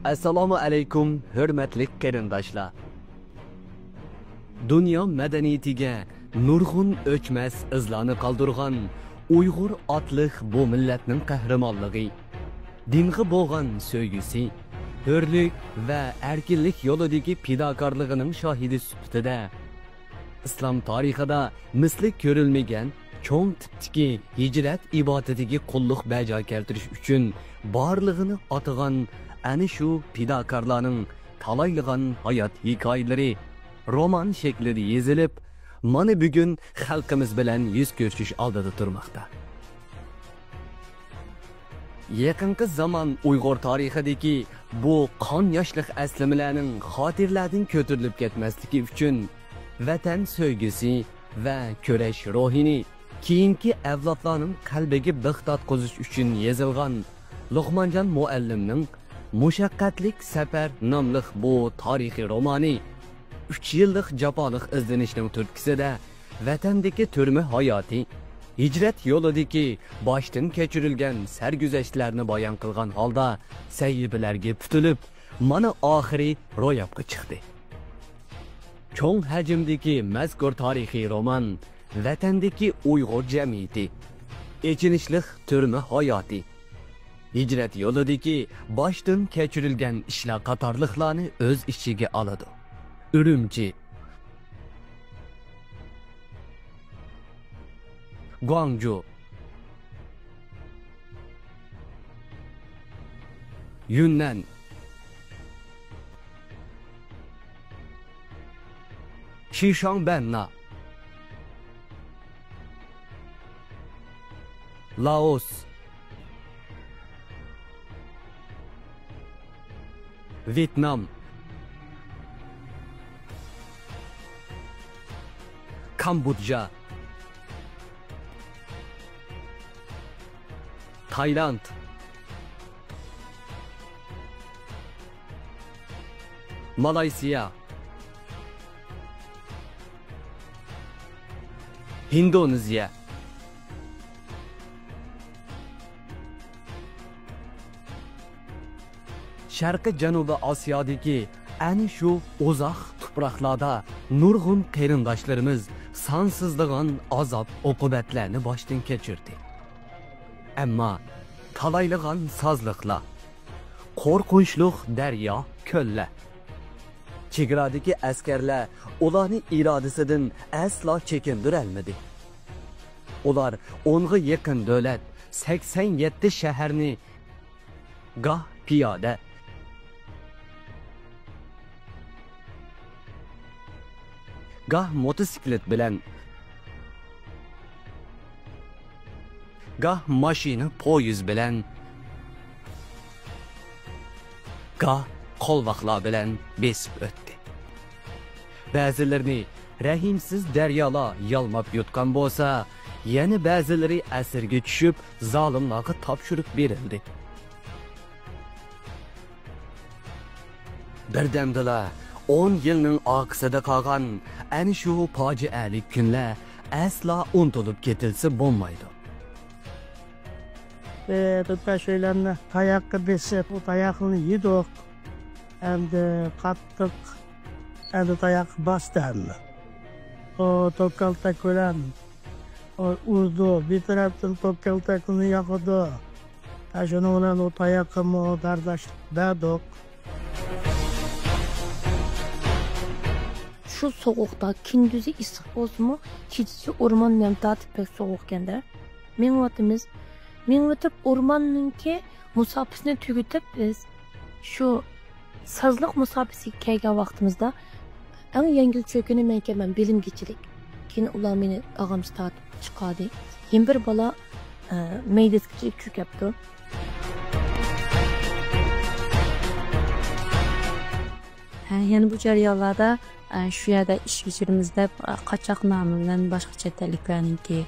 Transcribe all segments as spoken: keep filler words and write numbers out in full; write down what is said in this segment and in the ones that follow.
ئەسسالامۇ ئەلەيكۇم، ھۆرمەتلىك قېرىنداشلار! دۇنيا مەدەنىيىتىگە نۇرغۇن ئۆچمەس ئىزلارنى قالدۇرغان ئۇيغۇر ئاتلىق بۇ مىللەتنىڭ قەھرىمانلىقى، دىنغا بولغان سۆيگۈسى، ھۆرلۈك ۋە ئەركىنلىك يولىدىكى پىداكارلىقىنىڭ شاھىدى سۈپىتىدە، ئىسلام تارىخىدا مىسلى كۆرۈلمىگەن چوڭ تىپتىكى ھىجرەت ئىبادىتىگە قۇللۇق بەجا كەلتۈرۈش ئۈچۈن بارلىقىنى ئاتىغان ئەنە شۇ پىداكارلارنىڭ تالايلىغان ھايات ھېكايىلىرى رومان شەكلىدە يېزىلىپ، مانا بۈگۈن خەلقىمىز بىلەن يۈز كۆرۈشۈش ئالدىدا تۇرماقتا. يېقىنقى زامان ئۇيغۇر تارىخىدىكى بۇ قان ياشلىق ئەسلىمىلەرنىڭ خاتىرىلەردىن كۆتۈرۈلۈپ كەتمەسلىكى ئۈچۈن، ۋەتەن سۆيگۈسى ۋە كۈرەش روھىنى كېيىنكى ئەۋلادلارنىڭ قەلبىگە بىخ تارتقۇزۇش ئۈچۈن يېزىلغان لوقمانجان مۇئەللىمنىڭ مۇشەققەتلىك سەپەر ناملىق بۇ تارىخىي رومانى ئۈچ يىللىق جاپالىق ئىزدىنىشنىڭ تۈرتكىسىدە ۋەتەندىكى تۈرمە ھاياتى، ھىجرەت يولىدىكى باشتىن كەچۈرۈلگەن سەرگۈزەشتلەرنى بايان قىلغان ھالدا سەھىپىلەرگە پۈتۈلۈپ، مانا ئاخىرى روياپقا چىقتى. چوڭ ھەجىمدىكى مەزكۇر تارىخىي رومان ۋەتەندىكى ئۇيغۇر جەمئىيىتى، ئېچىنىشلىق تۈرمە ھاياتى، ھىجرەت يولىدىكى باشتىن كەچۈرۈلگەن ئىشلار قاتارلىقلارنى ئۆز ئىچىگە ئالىدۇ. ئۈرۈمچى، گۇاڭجۇ، يۈننەن، شىشاڭبەننا، لائوس، ۋيېتنام، كامبودژا، تايلاند، مالايسىيا، ھىندونېزىيە. شەرقىي جەنۇبىي ئاسىيادىكى ئەنە شۇ ئۇزاق تۇپراقلاردا نۇرغۇن قېرىنداشلىرىمىز سانسىزلىغان ئازاب-ئوقۇبەتلەرنى باشتىن كەچۈردى. ئەمما تالايلىغان سازلىقلار، قورقۇنچلۇق دەريا، كۆللەر، چېگرادىكى ئەسكەرلەر ئۇلارنى ئىرادىسىدىن ئەسلا چېكىندۈرەلمىدى. ئۇلار ئونغا يېقىن دۆلەت، سەكسەن يەتتە شەھەرنى گاھ پىيادە، گاھ موتوسىكلىت بىلەن، گاھ ماشىنا، پويىز بىلەن، گاھ قولۋاقلار بىلەن بېسىپ ئۆتتى. بەزىلىرىنى رەھىمسىز دەريالار يالماپ يۇتقان بولسا، يەنە بەزىلىرى ئەسىرگە چۈشۈپ، زالىملارغا تاپشۇرۇپ بېرىلدى. بىردەمدىلا ئون يىلنىڭ ئارقىسىدا قالغان ئەنە شۇ پاجىئەلىك كۈنلەر ئەسلا ئۇنتۇلۇپ كېتىلسە بولمايدۇ. ئى، بىر پەشەيلەننى تاياققا بېسىپ، ئۇ تاياقنى يېدۇق. ئەمدى قاتتىق، ئەمدى تاياققا باستى ھەممە. ئۇ توكالتەك بىلەن ئۇ ئۇردۇ، بىر تەرەپتىن توكالتەكنى ياقىدۇ. ھە، شۇنىڭ بىلەن ئۇ تاياققىمۇ بەرداشلىق بەردۇق. شۇ سوغۇقتا كۈندۈزى ئىسسىق بولسىمۇ، كېچىسى ئورمان نەم تارتىپ بەك سوغۇقكەندە. مېڭىۋاتىمىز. مېڭىۋېتىپ ئورماننىڭكى مۇساپىسىنى تۈگىتىپ بىز شۇ سازلىق مۇساپىسىگە كەلگەن ۋاقتىمىزدا ئەڭ يەڭگىل چۆكۈنى مەنكەن مەن بېلىمگىچىلىك. كېيىن ئۇلار مېنى ئاغامچە تارتىپ چىقاردى. يەنە بىر بالا، ئە، مەيدىسىگىچە چۆكۈپتۇ. ھە، يەنە بۇ جەريانلاردا، ئە، شۇ يەردە ئىش بېجىرىمىز دەپ، ئە، قاچاق نامى بىلەن باشقا چەت ئەللىكلەرنىڭكى،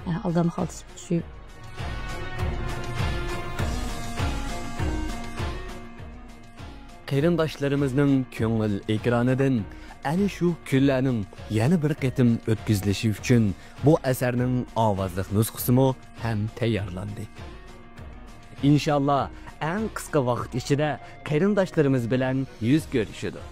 ئە، ئالدان خالتىسىغا چۈشۈپ. قېرىنداشلىرىمىزنىڭ كۆڭۈل ئېكرانىدىن ئەنە شۇ كۈنلەرنىڭ يەنە بىر قېتىم ئۆتكۈزۈلۈشى ئۈچۈن بۇ ئەسەرنىڭ ئاۋازلىق نۇسخىسىمۇ ھەم تەييارلاندى. ئىنشاللا، ئەڭ قىسقا ۋاقىت ئىچىدە قېرىنداشلىرىمىز بىلەن يۈز كۆرۈشىدۇ.